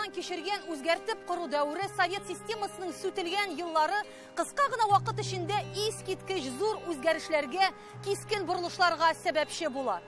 баштан кичергән үзгәртеп кору дәвере, совет системасының сүтелгән еллары кыска гына вакыт эчендә искиткеч зур үзгәрешләргә, кискен борылышларга сәбәпче була.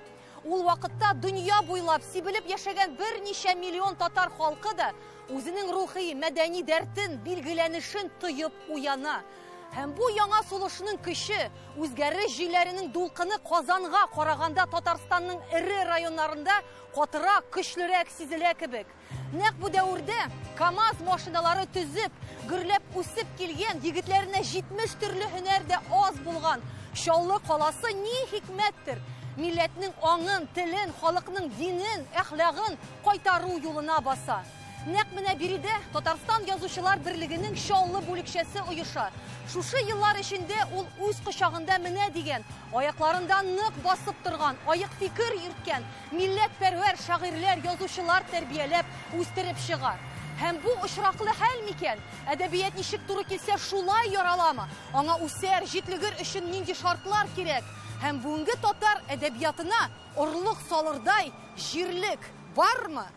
Ул вакытта дөнья буйлап сибелеп яшәгән берничә миллион татар халкы да үзенең рухи, мәдәни дәртен, билгеләнешен тоеп уяна. Һәм бу яңа сулышның көче, үзгәреш җилләренең дулкыны Казанга караганда Татарстанның эре районнарында катырак, көчлерәк сизелә кебек. Нәкъ бу дәвердә КАМАЗ машиналары төзеп, гөрләп үсеп килгән, егетләренә 70 төрле һөнәр дә аз булган Чаллы каласы ни хикмәттер, милләтнең аңын, телен, халыкның динен, әхлагын кайтару юлына баса. Нәкъ менә биредә Татарстан Язучылар берлегенең Чаллы бүлекчәсе оеша. Шушы еллар эчендә ул үз кочагында менә дигән, аякларында нык басып торган, аек фикер йөрткән, милләтпәрвәр шагыйрьләр, язучылар тәрбияләп үстереп чыга. Һәм бу очраклы хәл микән? Әдәбият ничек туры килсә шулай яраламы? Аңа үсәр, җитлегер өчен нинди шартлар кирәк? Һәм бүгенге татар әдәбиятына орлык салырдай җирлек бармы?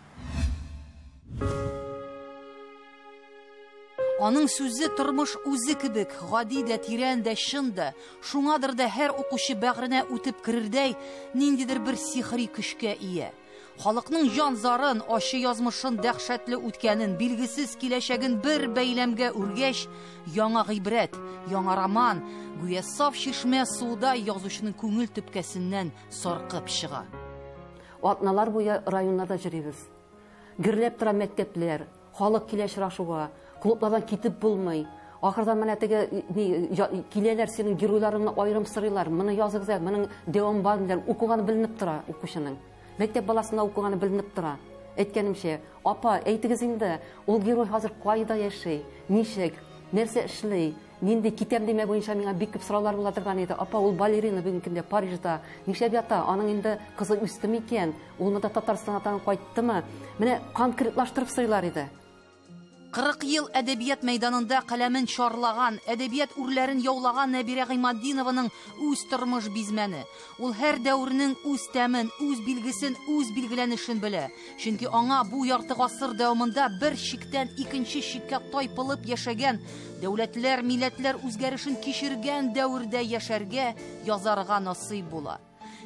Аның сүзе тормыш үзе кебек, гади дә, тирән дә, чын да. Шуңадыр да һәр укучы бәгъренә үтеп керердәй ниндидер бер сихри көчкә ия. Халыкның җан зарын, ачы язмышын, дәһшәтле үткәнен, билгесез киләчәген бер бәйләмгә үргәч, яңа гыйбрәт, яңа роман, гүя саф чишмә суыдай язучының күңел төпкәсеннән саркып чыга. Атналар буе районнарда йөрибез. Гөрләп тора мәктәпләр, халык килә очрашуга, клублардан китеп булмый. Ахырдан менә теге киләләр, синең геройларыңны аерым сорыйлар. Моны языгыз әле, моның дәвамы бар диләр. Укыганы беленеп тора укучының. Мәктәп баласына укыганы беленеп тора. Әйткәнемчә, апа, әйтегез инде, ул герой хәзер кайда яши, ничек, нәрсә эшли, нинди китәм димә буенча миңа бик күп сораулар була торган иде. Апа, ул балерина бүгенге көндә Парижда, нишләп ята, аның инде кызы үсте микән, ул монда Татарстаннан кайттымы? Менә конкретлаштырып сорыйлар иде. 40 ел әдәбият мәйданында каләмен чарлаган, әдәбият үрләрен яулаган Нәбирә Гыйматдинованың үз тормыш бизмәне. Ул һәр дәүрнең үз тәмен, үз билгесен, үз билгеләнешен белә. Чөнки аңа бу ярты гасыр дәвамында бер чиктән икенче чиккә тайпылып яшәгән, дәүләтләр, милләтләр үзгәрешен кичергән дәвердә яшәргә, язарга насыйп була.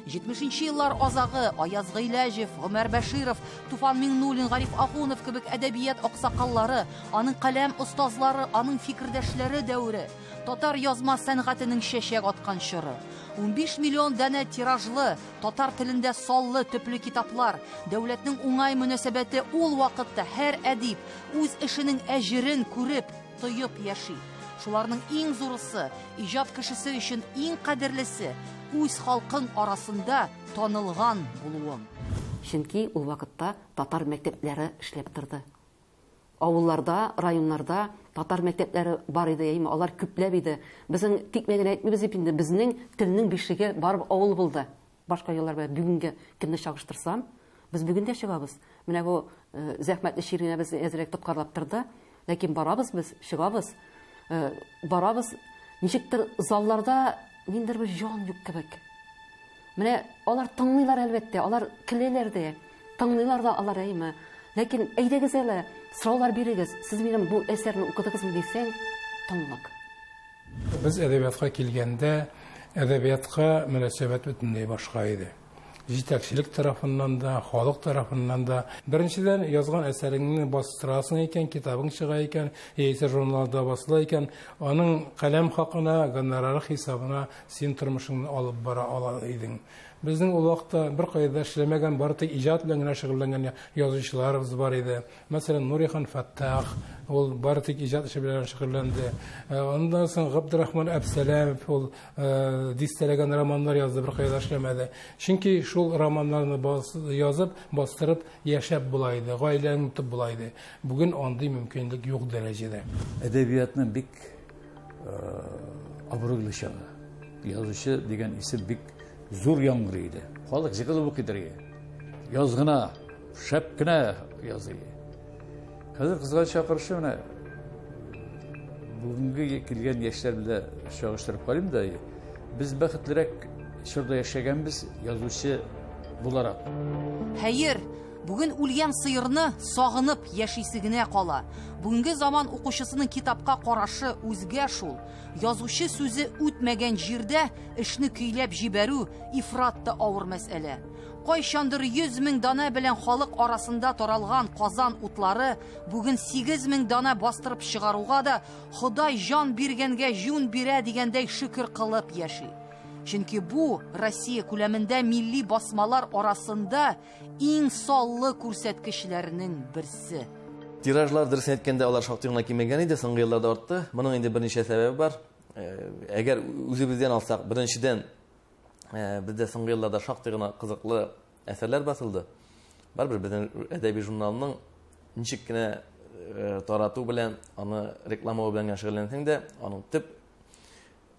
70 еллар азагы Аяз Гыйләҗев, Гомәр Бәширов, Туфан Миңнуллин, Гариф Ахунов кебек әдәбият аксакаллары, аның каләм остазлары, аның фикердәшләре дәвере, татар язма сәнгатенең чәчәк аткан чоры. 15 миллион данә тиражлы, татар телендә саллы төпле китаплар, дәүләтнең уңай мөнәсәбәте ул вакытта һәр әдип үз эшенең әҗерен күреп, тоеп яши. Шуларның иң зурысы, иҗат кешесе өчен иң кадерлесе, үз халкың арасында танылган булуың. Чөнки ул вакытта татар мәктәпләре эшләп торды. Авылларда, районнарда татар мәктәпләре бар иде, әйме, алар күпләп иде. Безнең тикмә генә әйтмибез бит инде, безнең телнең бишеге барып авыл булды. Башка еллар белән бүгенге көнне чагыштырсам, без бүген дә чыгабыз. Менә бу зәхмәтле чир генә безне әзрәк тоткарлап торды. Ләкин барабыз без, чыгабыз. Барабыз, ничектер залларда ниндидер бер җан юк кебек. Менә алар тыңлыйлар әлбәттә, алар көләләр дә, тыңлыйлар да алар, әйме. Ләкин әйдәгез әле, сораулар бирегез. Сез минем бу әсәрне укыдыгызмы дисәң, тыңлык. Без әдәбиятка килгәндә, әдәбиятка мөнәсәбәт бөтенләй башка иде. Җитәкчелек тарафыннан да, халык тарафыннан да. Беренчедән, язган әсәреңне бастырасың икән, китабың чыга икән, яисә журналда басыла икән, аның каләм хакына, гонорары хисабына син тормышыңны алып бара ала идең. Безнең ул вакытта бер кайда эшләмәгән, бары тик иҗат белән генә шөгыльләнгән язучыларыбыз бар иде. Мәсәлән, Нурихан Фәттах, ул бары тик иҗат эше белән шөгыльләнде. Аннан соң Габдрахман Әбсәләмов, ул дистәләгән романнар язды, бер кайда эшләмәде. Чөнки шул романнарны язып, бастырып яшәп була иде, гаиләңне тотып була иде. Бүген андый мөмкинлек юк дәрәҗәдә. Әдәбиятның бик абруйлы чагы. Язучы дигән исем бик зур яңгырый иде. Халык җыгылып укыйдыр иде. Яз гына, шәп кенә язый. Хәзер кызганычка каршы менә бүгенге килгән яшьләр белән чагыштырып карыйм да, без бәхетлерәк чорда яшәгәнбез язучы буларак. Хәер, Бүген үлгән сыерны сагынып яшисе генә кала. Бүгенге заман укучысының китапка карашы үзгә шул. Язучы сүзе үтмәгән җирдә эшне көйләп җибәрү ифрат та авыр мәсьәлә. Кайчандыр 100 мең дана белән халык арасында таралган Казан утлары бүген 8 мең дана бастырып чыгаруга да Ходай җан биргәнгә җүн бирә дигәндәй шөкер кылып яши. Чөнки бу Россия күләмендә милли басмалар арасында иң саллы күрсәткечләрнең берсе. Тиражлар дөресен әйткәндә алар шактый гына кимегән иде, соңгы елларда артты. Моның инде берничә сәбәбе бар. Әгәр үзебездән алсак, беренчедән, бездә соңгы елларда шактый гына кызыклы әсәрләр басылды. Барыбер безнең әдәби журналның ничек кенә тарату белән, аны рекламалау белән генә шөгыльләнсәң дә, аның төп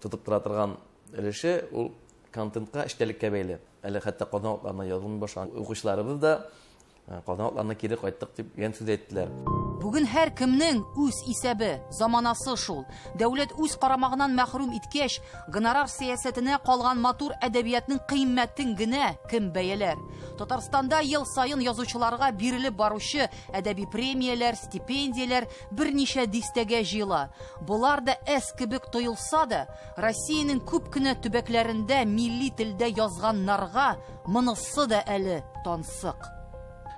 тотып тора торган өлеше ул контентка, эчтәлеккә бәйле. Әле хәтта Казан утларына язылмый башлаган укучыларыбыз да Казан утларына кире кайттык дип дигән сүз әйттеләр. Бүген һәр кемнең үз исәбе, заманасы шул. Дәүләт үз карамагыннан мәхрүм иткәч, гонорар сәясәтенә калган матур әдәбиятның кыйммәтен генә кем бәяләр? Татарстанда ел саен язучыларга бирелеп баручы әдәби премияләр, стипендияләр берничә дистәгә җыела. Болар да әз кебек тоелса да, Россиянең күп кенә төбәкләрендә милли телдә язганнарга монысы да әле тансык.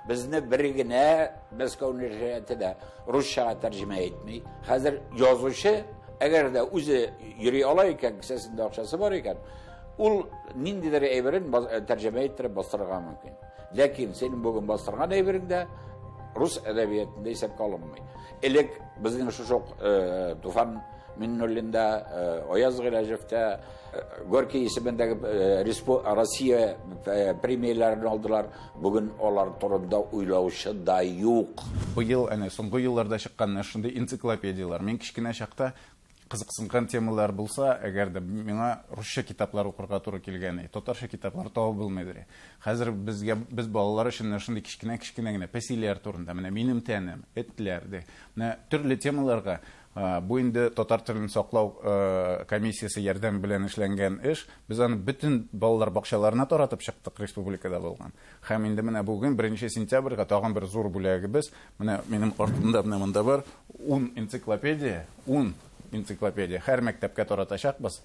Безне бер генә Мәскәү нәшрияты да русчага тәрҗемә итми. Хәзер язучы, әгәр дә үзе йөри ала икән, кесәсендә акчасы бар икән, ул ниндидер әйберен тәрҗемә иттереп бастырырга мөмкин. Ләкин синең бүген бастырган әйберең дә рус әдәбиятында исәпкә алынмый. Элек безнең шушы ук Туфан Миннуллинда, Аяз Гыйләҗевтә, Горький исемендәге Россия премияләрен алдылар. Бүген алар турында уйлаучы да юк. Быел, әнә, соңгы елларда чыккан шундый энциклопедияләр. Мин кечкенә чакта кызыксынган темалар булса, әгәр дә миңа русча китаплар укырга туры килгән, татарча китаплар табып булмыйдыр. Хәзер безгә, без балалар өчен шундый кечкенә-кечкенә генә песиләр турында, менә минем тәнем, этләр ди. Менә төрле темаларга бу инде татар телен саклау комиссиясе ярдәме белән эшләнгән эш. Без аны бөтен балалар бакчаларына таратып чыктык республикада булган. Һәм инде менә бүген 1 сентябрьгә тагын бер зур бүләгебез. Менә минем артымда менә монда бар 10 энциклопедия, 10 энциклопедия һәр мәктәпкә таратачакбыз.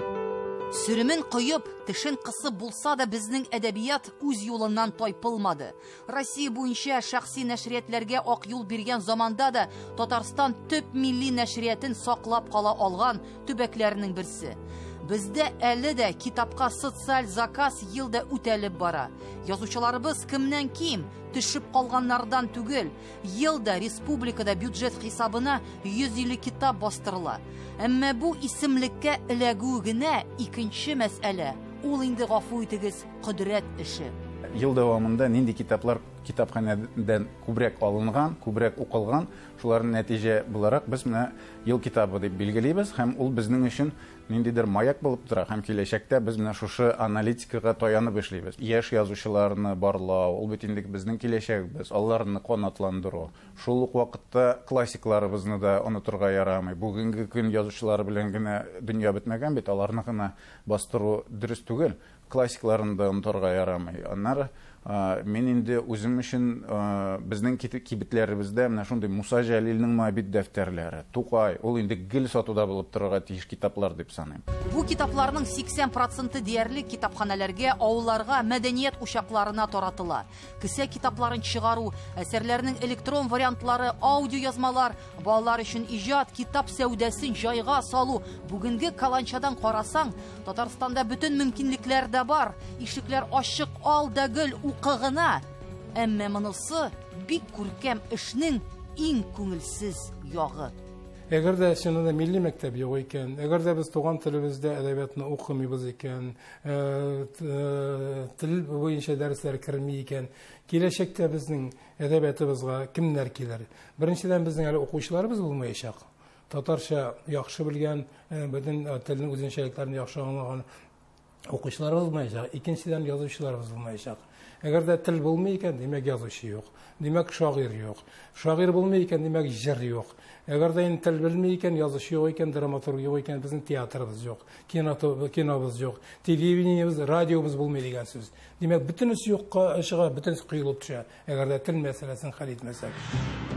Сүремен коеп, тешен кысып булса да безнең әдәбият үз юлыннан тайпылмады. Россия буенча шәхси нәшриятләргә ак юл биргән заманда да Татарстан төп милли нәшриятын саклап кала алган төбәкләрнең берсе. Бездә әле дә китапка социаль заказ елда үтәлеп бара. Язучыларыбыз кемнән ким, төшеп калганнардан түгел. Елда республикада бюджет хисабына 150 китап бастырыла. Әмма бу исемлеккә эләгү генә икенче мәсьәлә. Ул инде, гафу итегез, кодрәт эше. Ел дәвамында нинди китаплар китапханәдән күбрәк алынган, күбрәк укылган, шуларның нәтиҗә буларак без менә ел китабы дип билгелибез һәм ул безнең өчен ниндидер маяк булып тора һәм киләчәктә без менә шушы аналитикага таянып эшлибез. Яшь язучыларны барлау, ул бит инде безнең киләчәгебез, аларны канатландыру. Шул ук вакытта классикларыбызны да онытырга ярамый. Бүгенге көн язучылары белән генә дөнья бетмәгән бит, аларны гына бастыру дөрес түгел. Классикларын да онытырга ярамый. Аннары мин инде үзем өчен безнең кибетләребездә менә шундый Муса Җәлилнең Моабит дәфтәрләре, Тукай, ул инде гел сатуда булып торырга тиеш китаплар дип саныйм. Бу китапларның 80% диярлек китапханәләргә, авылларга, мәдәният учакларына таратыла. Кесә китапларын чыгару, әсәрләрнең электрон вариантлары, аудиоязмалар, балалар өчен иҗат, китап сәүдәсен җайга салу. Бүгенге каланчадан карасаң, Татарстанда бөтен мөмкинлекләр дә бар. Ишекләр ачык, ал да гөл укыгына. Әмма монысы бик күркәм эшнең иң күңелсез ягы. Әгәр дә чыннан да милли мәктәп юк икән, әгәр дә без туган телебездә әдәбиятны укымыйбыз икән, тел буенча дәресләр керми икән, киләчәктә безнең әдәбиятыбызга кемнәр килер? Беренчедән, безнең әле укучыларыбыз булмаячак. Татарча яхшы белгән, бөтен телнең үзенчәлекләрен яхшы аңлаган укучыларыбыз булмаячак. Икенчедән, язучыларыбыз булмаячак. Әгәр дә тел булмый икән, димәк, язучы юк. Димәк, шагыйрь юк. Шагыйрь булмый икән, димәк, җыр юк. Әгәр дә инде тел белми икән, язучы юк икән, драматург юк икән, безнең театрыбыз юк, кинобыз юк, телевидениебез, радиобыз булмый дигән сүз. Димәк, бөтенесе юкка чыга, бөтенесе коелып төшә, әгәр дә тел мәсьәләсен хәл итмәсәк.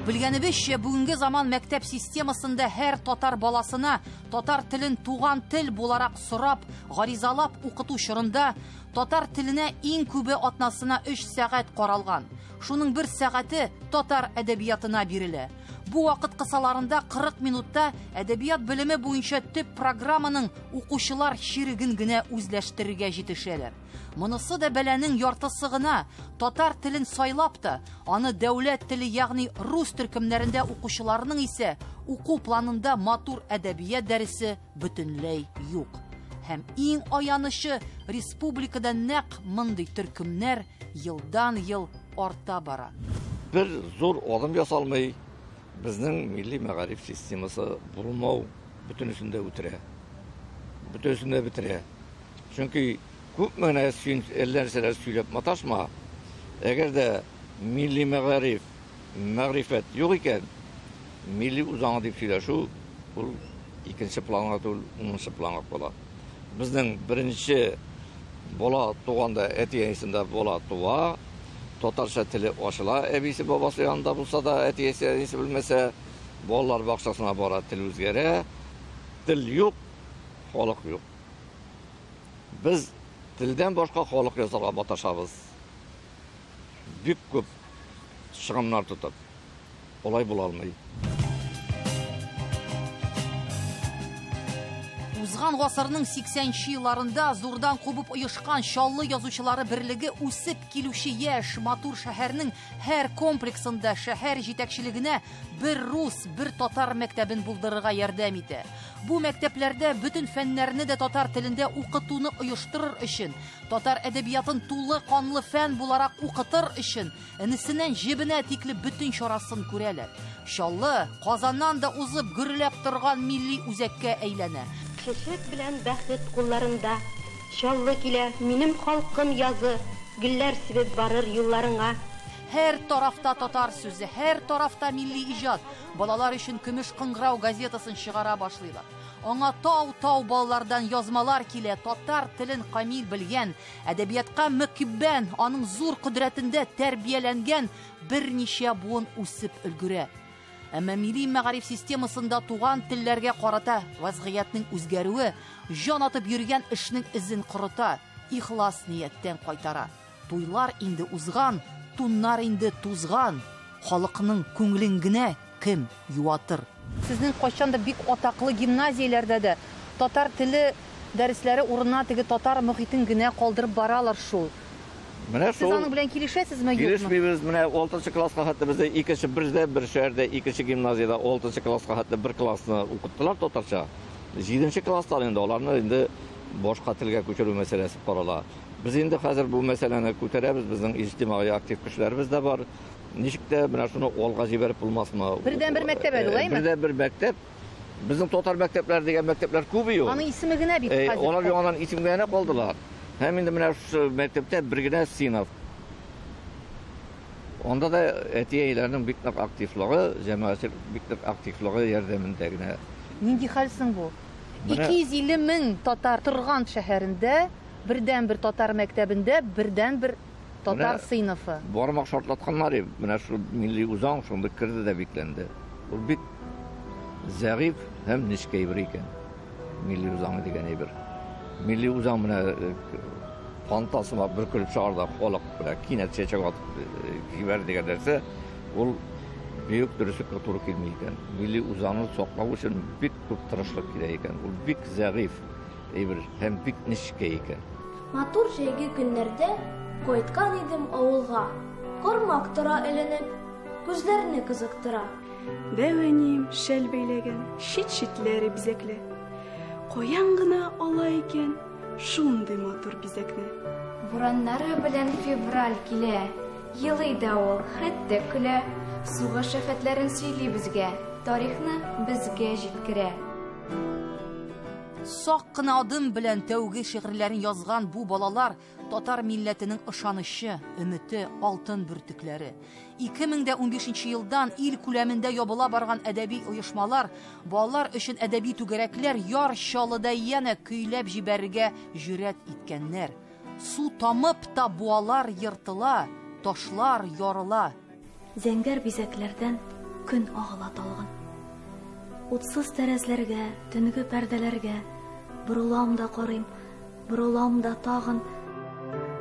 Белгәнебезчә, бүгенге заман мәктәп системасында һәр татар баласына татар телен туган тел буларак сорап, гаризалап укыту чорында татар теленә иң күбе атнасына 3 сәгать каралган. Шуның бер сәгате татар әдәбиятына бирелә. Бу вакыт кысаларында 40 минутта әдәбият белеме буенча төп программаның укучылар чиреген генә үзләштерергә җитешәләр. Монысы да бәланең яртысы гына. Татар телен сайлап та, аны дәүләт теле, ягъни рус төркемнәрендә укучыларның исә уку планында матур әдәбият дәресе бөтенләй юк. Һәм иң аянычы, республикада нәкъ мондый төркемнәр елдан-ел арта бара. Бер зур адым ясалмый, безнең милли мәгариф системасы булмау бөтенесен дә үтерә. Бөтенесен дә бетерә. Чөнки күпме генә әллә нәрсәләр сөйләп маташма, әгәр дә милли мәгариф, мәгърифәт юк икән, милли үзаңы дип сөйләшү ул икенче планга түгел, унынчы планга кала. Безнең беренче бала туганда әти-әнисендә бала туа, татарча теле ачыла, әбисе бабасы янында булса да, әти-әнисе әнисе белмәсә, балалар бакчасына бара, тел үзгәрә. Тел юк, халык юк. Без телдән башка халык ясарга маташабыз. Бик күп чыгымнар тотып, алай була алмый. Узган гасырның 80нче елларында зурдан кубып оешкан Чаллы язучылары берлеге үсеп килүче яшь матур шәһәрнең һәр комплексында шәһәр җитәкчелегенә бер рус, бер татар мәктәбен булдырырга ярдәм итә. Бу мәктәпләрдә бөтен фәннәрне дә татар телендә укытуны оештырыр өчен, татар әдәбиятын тулы канлы фән буларак укытыр өчен энесеннән җебенә тикле бөтен чарасын күрәләр. Чаллы Казаннан да узып гөрләп торган милли үзәккә әйләнә. Чәчәк белән бәхет кулларында, Чаллы килә, минем халкым язы, гөлләр сибеп барыр юлларыңа. Һәр тарафта татар сүзе, һәр тарафта милли иҗат. Балалар өчен Көмеш кыңгырау газетасын чыгара башлыйлар. Аңа тау-тау балалардан язмалар килә, татар телен камил белгән, әдәбиятка мөкиббән, аның зур кодрәтендә тәрбияләнгән берничә буын үсеп өлгерә. Әмма милли мәгариф системасында туган телләргә карата вазгыятьнең үзгәрүе җан атып йөргән эшнең эзен корыта, ихлас нияттән кайтара. Туйлар инде узган, туннар инде тузган, халыкның күңелен генә кем юатыр? Сезнең кайчан да бик атаклы гимназияләрдә дә татар теле дәресләре урынына теге татар мохитен генә калдырып баралар шул. Менә Сез шул аның белән килешәсезме, юкмы? Килешмибез. Менә 6 класска хәтле бездә икенче бердә бер шәһәрдә икенче гимназиядә 6 класска хәтле бер классны укыттылар татарча. 7 класстан инде аларны инде башка телгә күчерү мәсьәләсе карала. Без инде хәзер бу мәсьәләне күтәрәбез, безнең иҗтимагый актив кешеләребез дә бар. Ничек тә менә шуны алга җибәреп булмасмы? Бердән бер мәктәп әле, улаймы? Бердән бер мәктәп. Безнең татар мәктәпләре дигән мәктәпләр күп юк. Аның исеме генә бит хәзер. Алар яңадан исемгә генә калдылар. Һәм инде менә шушы мәктәптә бер генә сыйныф. Анда да әти-әниләрнең бик нык активлыгы, җәмәгатьчелек бик нык активлыгы ярдәмендә генә. Нинди хәл соң бу? Менә 250 мең татар торган шәһәрендә, бердән бер татар мәктәбендә, бердән бер татар Менә сыйныфы. Бармак шартлатканнар, менә шул милли үзаң шундый керде дә бикләнде. Ул бик зәгыйфь һәм нечкә әйбер икән. Милли үзаң дигән әйбер. Милли үзаң менә фантазма бөркелеп чыгарды, халык белән кинәт чәчәк атып җибәрде дигән нәрсә, ул бөек дөреслеккә туры килми икән. Милли үзаңны саклау өчен бик күп тырышлык кирәк икән. Ул бик зәгыйфь әйбер һәм бик нечкә икән. Матур җәйге көннәрдә кайткан идем авылга. Кармак тора эленеп, күзләрне кызыктыра. Дәү әнием шәл бәйләгән, чит-читләре бизәкле. Каян гына ала икән шундый матур бизәкне. Бураннары белән февраль килә, елый да ул, хәтта көлә. Сугыш афәтләрен сөйли безгә, тарихны безгә җиткерә. Сак кына адым белән тәүге шигырьләрен язган бу балалар татар милләтенең ышанычы, өмете, алтын бөртекләре. 2015 елдан ил күләмендә ябыла барган әдәби оешмалар, балалар өчен әдәби түгәрәкләр Яр Чаллыда янә көйләп җибәрергә җөрьәт иткәннәр. Су тамып та буалар ертыла, ташлар ярыла. Зәңгәр бизәкләрдән көн агыла талгын. Утсыз тәрәзләргә, төнге пәрдәләргә борылам да карыйм, борылам да тагын.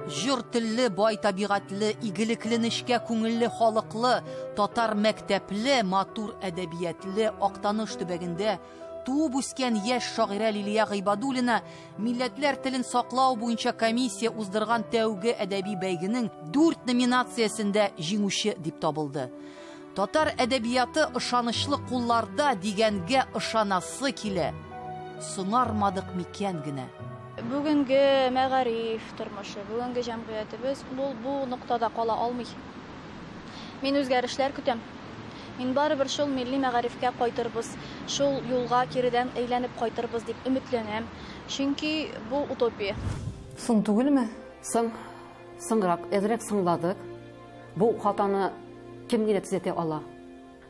Җор телле, бай табигатьле, игелекле, нечкә күңелле халыклы, татар мәктәпле, матур әдәбиятле Актаныш төбәгендә туып үскән яшь шагыйрә Лилия Гыйбадуллина милләтләр телен саклау буенча комиссия уздырган тәүге әдәби бәйгенең 4 номинациясендә җиңүче дип табылды. Татар әдәбияты ышанычлы кулларда дигәнгә ышанасы килә. Соңармадык микән генә. Бүгенге мәгариф тормышы, бүгенге җәмгыятебез ул бу ноктада кала алмый. Мин үзгәрешләр көтәм. Мин барыбер шул милли мәгарифкә кайтырбыз, шул юлга киредән әйләнеп кайтырбыз дип өметләнәм. Чөнки бу утопия. Соң түгелме? Соң, соңрак, әзрәк соңладык. Бу хатаны кем генә төзәтә ала?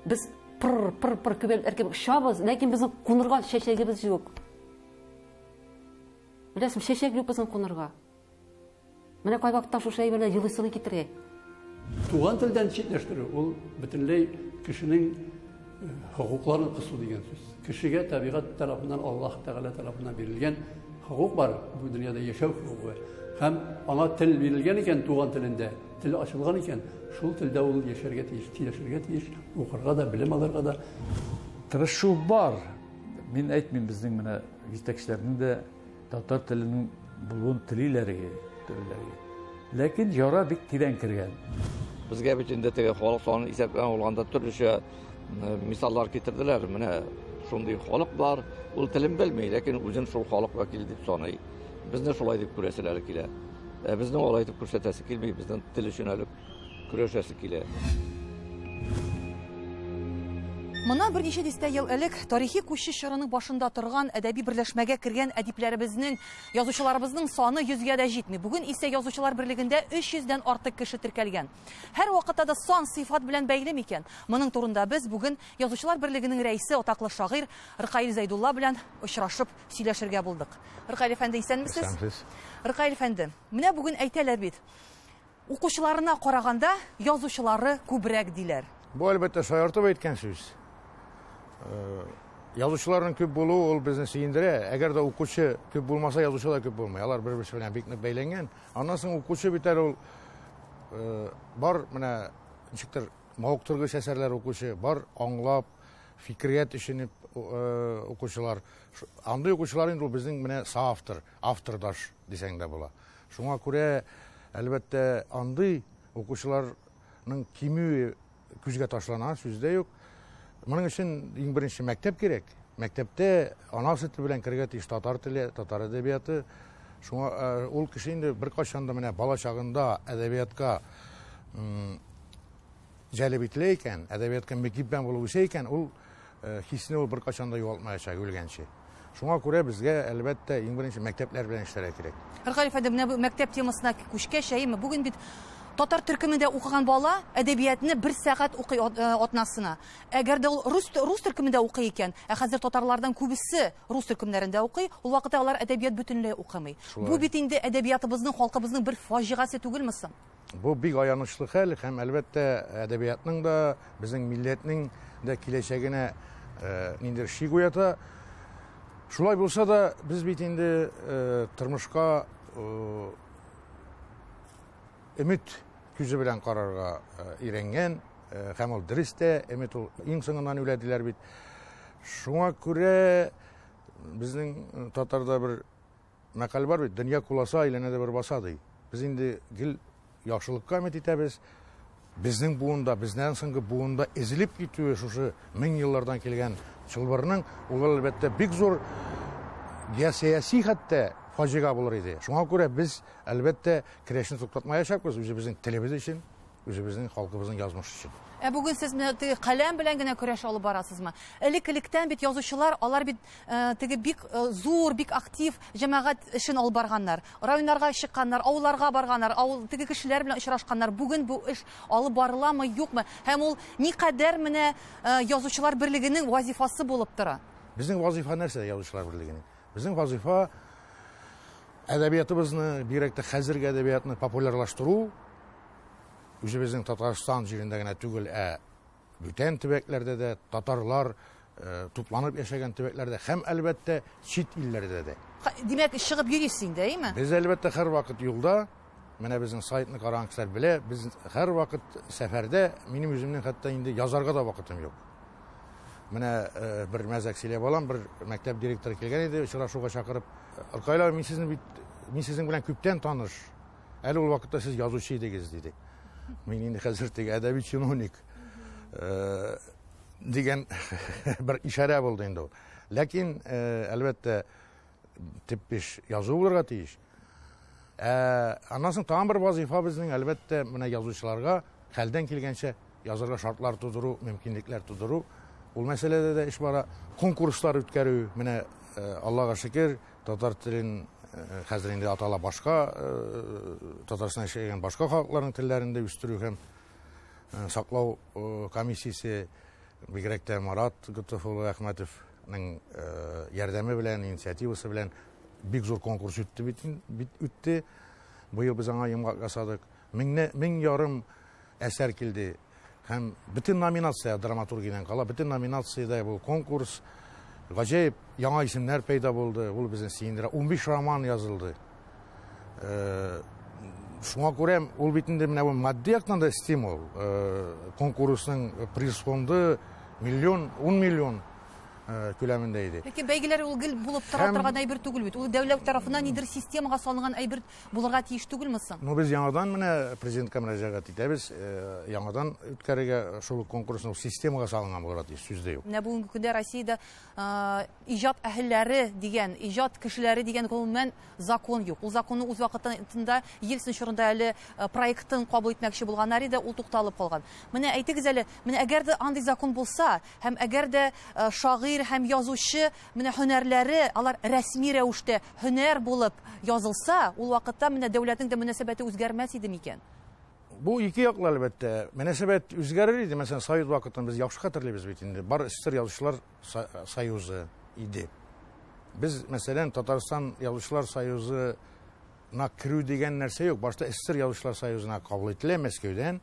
Без пыр, пыр, пыр күбәләр кебек очабыз, ләкин безнең кунырга чәчәгебез юк. Беләсең, чәчәк юк безнең кунырга. Менә кайвакытта шушы әйберләр елыйсыны китерә. Туган телдән читләштерү ул бөтенләй кешенең хокукларын кысу дигән сүз. Кешегә табигать тарафыннан, Аллаһ Тәгалә тарафыннан бирелгән хокук бар, бу дөньяда яшәү хокукы. Һәм аңа тел бирелгән икән туган телендә, тел ачылган икән, шул телдә ул яшәргә тиеш, сөйләшергә тиеш, укырга да, белем алырга да. Тырышу бар. Мин әйтмим, безнең менә җитәкчеләрнең дә татар теленең булуын телиләр. Ләкин яра бик тирән кергән. Безгә бит инде теге халык санын исәпләп алганда төрлечә мисаллар китерделәр. Менә шундый халык бар, ул телен белми, ләкин үзен шул халык вәкиле дип саный. Безне шулай дип күрәселәре килә. Ә безнең алай итеп күрсәтәсе килми, безнең тел өчен әле көрәшәсе килә. Моннан берничә дистә ел элек тарихи күчеш чорының башында торган әдәби берләшмәгә кергән әдипләребезнең, язучыларыбызның саны 100гә дә җитми. Бүген исә язучылар берлегендә 300дән артык кеше теркәлгән. Һәр вакытта да сан сыйфат белән бәйле микән? Моның турында без бүген язучылар берлегенең рәисе, атаклы шагыйрь Ркаил Зәйдулла белән очрашып сөйләшергә булдык. Ркаил әфәнде, исәнмесез? Исәнмесез. Ркаил әфәнде, менә бүген әйтәләр бит, укучыларына караганда язучылары күбрәк диләр. Бу әлбәттә шаяртып әйткән сүз. Язучыларның күп булуы ул безне сөендерә. Әгәр дә укучы күп булмаса, язучы да күп булмый. Алар бер-берсе белән бик нык бәйләнгән. Аннан соң укучы бит әле ул бар менә ничектер мавыктыргыч әсәрләр укучы, бар аңлап, фикергә төшенеп укучылар. Андый укучылар инде ул безнең менә соавтор, автордаш дисәң дә була. Шуңа күрә әлбәттә андый укучыларның кимүе күзгә ташлана, сүз дә юк. Моның өчен иң беренче мәктәп кирәк. Мәктәптә ана сөте белән керергә тиеш татар теле, татар әдәбияты. Шуңа ул кеше инде беркайчан да менә бала чагында әдәбиятка җәлеп ителә икән, әдәбиятка мөкиббән булып үсә икән, ул хисне ул беркайчан да югалтмаячак үлгәнче. Шуңа күрә безгә әлбәттә иң беренче мәктәпләр белән эшләргә кирәк. Ркаил әфәнде, менә бу мәктәп темасына күчкәч, әйеме, бүген бит татар төркемендә укыган бала әдәбиятны бер сәгать укый атнасына. Әгәр дә ул рус төркемендә укый икән, ә хәзер татарлардан күбесе рус төркемнәрендә укый, ул вакытта алар әдәбият бөтенләй укымый. Шулай. Бу бит инде әдәбиятыбызның, халкыбызның бер фаҗигасе түгелме соң? Бу бик аянычлы хәл һәм әлбәттә әдәбиятның да, безнең милләтнең дә киләчәгенә ниндидер шик уята. Шулай булса да, без бит инде тормышка өмет күзе белән карарга өйрәнгән, һәм ул дөрес тә, өмет ул иң соңыннан үлә диләр бит. Шуңа күрә безнең татарда бер мәкаль бар бит, дөнья куласа әйләнә дә бер баса ди. Без инде гел яхшылыкка өмет итәбез. Безнең буында, бездән соңгы буында эзелеп китүе шушы мең еллардан килгән чылбырның, ул әлбәттә бик зур геосәяси хәтта фаҗига булыр иде. Шуңа күрә без әлбәттә көрәшне туктатмаячакбыз, үзебезнең телебез өчен, үзебезнең халкыбызның язмышы өчен. Ә бүген сез менә теге каләм белән генә көрәш алып барасызмы? Элек-электән бит язучылар, алар бит теге бик зур, бик актив җәмәгать эшен алып барганнар. Районнарга чыкканнар, авылларга барганнар, авыл теге кешеләр белән очрашканнар. Бүген бу эш алып барыламы, юкмы? Һәм ул никадәр менә язучылар берлегенең вазифасы булып тора? Безнең вазифа нәрсә язучылар берлегенең? Безнең вазифа әдәбиятыбызны, бигрәк тә хәзерге әдәбиятны популярлаштыру, үзебезнең Татарстан җирендә генә түгел, ә бүтән төбәкләрдә дә, татарлар тупланып яшәгән төбәкләрдә һәм, әлбәттә, чит илләрдә дә. Димәк, чыгып йөрисез инде, әйеме? Без, әлбәттә, һәрвакыт юлда. Менә безнең сайтны караган кешеләр белә, без һәрвакыт сәфәрдә, минем үземнең хәтта инде язарга да вакытым юк. Менә бер мәзәк сөйләп алам, бер мәктәп директоры килгән иде, очрашуга чакырып. Ркаил абый, мин сезнең белән күптән таныш. Әле ул вакытта сез язучы идегез, диде. Мин инде хәзер теге әдәби чиновник дигән бер ишарә булды инде ул. Ләкин, әлбәттә, төп эш язу булырга тиеш. Аннан соң тагын бер вазифа безнең, әлбәттә, менә язучыларга хәлдән килгәнчә язарга шартлар тудыру, мөмкинлекләр тудыру. Ул мәсьәләдә дә эш бара. Конкурслар үткәрү, менә Аллага шөкер, татар телен хәзер инде атала башка, Татарстанда яшәгән башка халыкларның телләрен дә үстерү һәм саклау комиссиясе, бигрәк тә Марат Готыф улы Әхмәтовның ярдәме белән, инициативасы белән бик зур конкурс үтте бит, үтте. Быел без аңа йомгак ясадык. 1500 әсәр килде. Һәм бөтен номинация драматургиядән кала, бөтен номинациядә бу конкурс гаҗәеп яңа исемнәр пәйда булды. Ул безне сөендерә. 15 роман язылды. Шуңа күрә ул бит инде менә бу матди яктан да стимул. Конкурсның приз фонды миллион, 10 миллион күләмендә иде. Ләкин бәйгеләр ул гел булып тора торган әйбер түгел бит. Ул дәүләт тарафыннан нидер системага салынган әйбер булырга тиеш түгелме соң? Ну, без яңадан менә президентка мөрәҗәгать итәбез, яңадан үткәрергә шул конкурсны системага салынган булырга тиеш, сүз дә юк. Менә бүгенге көндә Россиядә иҗат әһелләре дигән, иҗат кешеләре дигән гомумән закон юк. Ул законны үз вакытында Ельцин чорында әле проектын кабул итмәкче булганнар иде, ул тукталып калган. Менә әйтегез әле, менә әгәр дә андый закон булса, һәм әгәр дә шагыйрь һәм язучы менә һөнәрләре, алар рәсми рәвештә һөнәр булып язылса, ул вакытта менә дәүләтнең дә мөнәсәбәте үзгәрмәс иде микән? Бу ике яклы, әлбәттә. Мөнәсәбәт үзгәрер иде. Мәсәлән, Совет вакытын без яхшы хәтерлибез бит инде. Бар СССР язучылар союзы иде. Без, мәсәлән, Татарстан язучылар союзына керү дигән нәрсә юк. Башта СССР язучылар союзына кабул ителә Мәскәүдән.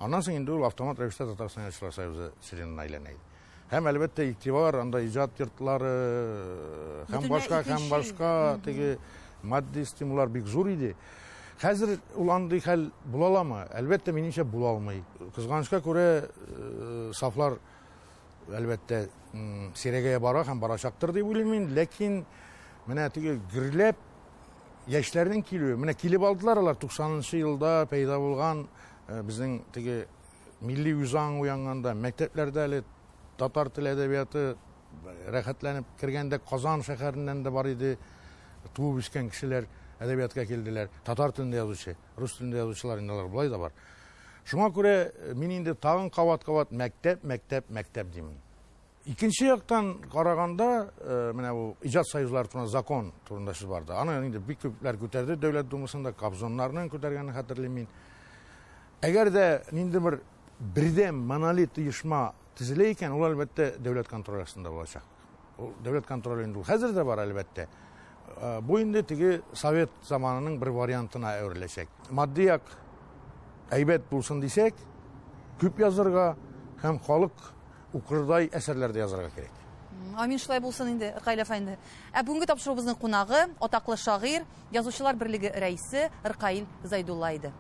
Аннан соң инде ул автомат рәвештә Татарстан язучылар союзы членына әйләнә иде. Һәм, әлбәттә, игътибар, анда иҗат йортлары, һәм башка, һәм башка теге матди стимуллар бик зур иде. Хәзер ул андый хәл була аламы? Әлбәттә, минемчә, була алмый. Кызганычка күрә, сафлар, әлбәттә, сирәгәя бара һәм барачактыр дип уйлыйм мин. Ләкин менә теге гөрләп яшьләрнең килүе, менә килеп алдылар алар туксанынчы елда пәйда булган безнең теге милли үзаң уянганда, мәктәпләрдә әле татар теле әдәбияты рәхәтләнеп кергәндә Казан шәһәреннән дә бар иде, туып үскән кешеләр әдәбиятка килделәр. Татар телендә язучы, рус телендә язучылар инде алар болай да бар. Шуңа күрә мин инде тагын кабат-кабат мәктәп, мәктәп, мәктәп димен. Икенче яктан караганда, менә бу иҗат союзлары турында закон турында сүз барды. Аны инде бик күпләр күтәрде Дәүләт Думасында, Кобзоннарның күтәргәнен хәтерлим мин. Әгәр дә нинди бер бердәм монолит оешма төзелә икән, ул әлбәттә дәүләт контроле астында булачак. Ул дәүләт контроле инде ул хәзер дә бар әлбәттә. Бу инде теге совет заманының бер вариантына әвереләчәк. Матди як әйбәт булсын дисәк, күп язырга һәм халык укырдай әсәрләр дә язарга кирәк. Амин, шулай булсын инде, Ркаил әфәнде. Ә бүгенге тапшыруыбызның кунагы, атаклы шагыйрь, Язучылар берлеге рәисе Ркаил Зайдулла иде.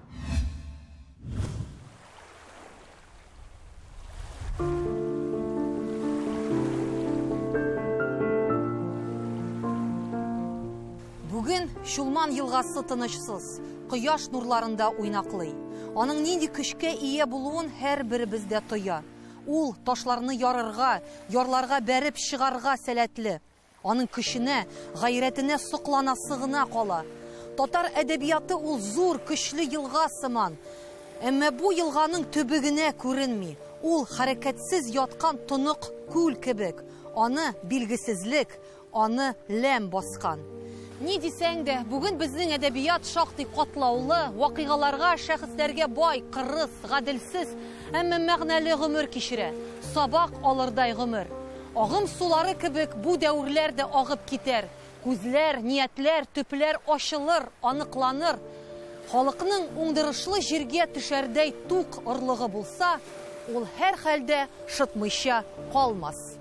Бүген Чулман елгасы тынычсыз, кояш нурларында уйнаклый. Аның нинди көчкә ия булуын һәрберебез дә тоя. Ул ташларны ярырга, ярларга бәреп чыгарга сәләтле. Аның көченә, гайрәтенә сокланасы гына кала. Татар әдәбияты ул зур, көчле елга сыман. Әмма бу елганың төбе генә күренми. Ул хәрәкәтсез яткан тонык күл кебек, аны билгесезлек, аны ләм баскан. Ни дисәң дә, бүген безнең әдәбият шактый катлаулы, вакыйгаларга, шәхесләргә бай, кырыс, гаделсез, әмма мәгънәле гомер кичерә. Сабак алырдай гомер. Агым сулары кебек бу дәверләр дә агып китәр. Күзләр, ниятләр, төпләр ачылыр, аныкланыр. Халыкның уңдырышлы җиргә төшәрдәй тук орлыгы булса, ул һәрхәлдә шытмыйча калмас.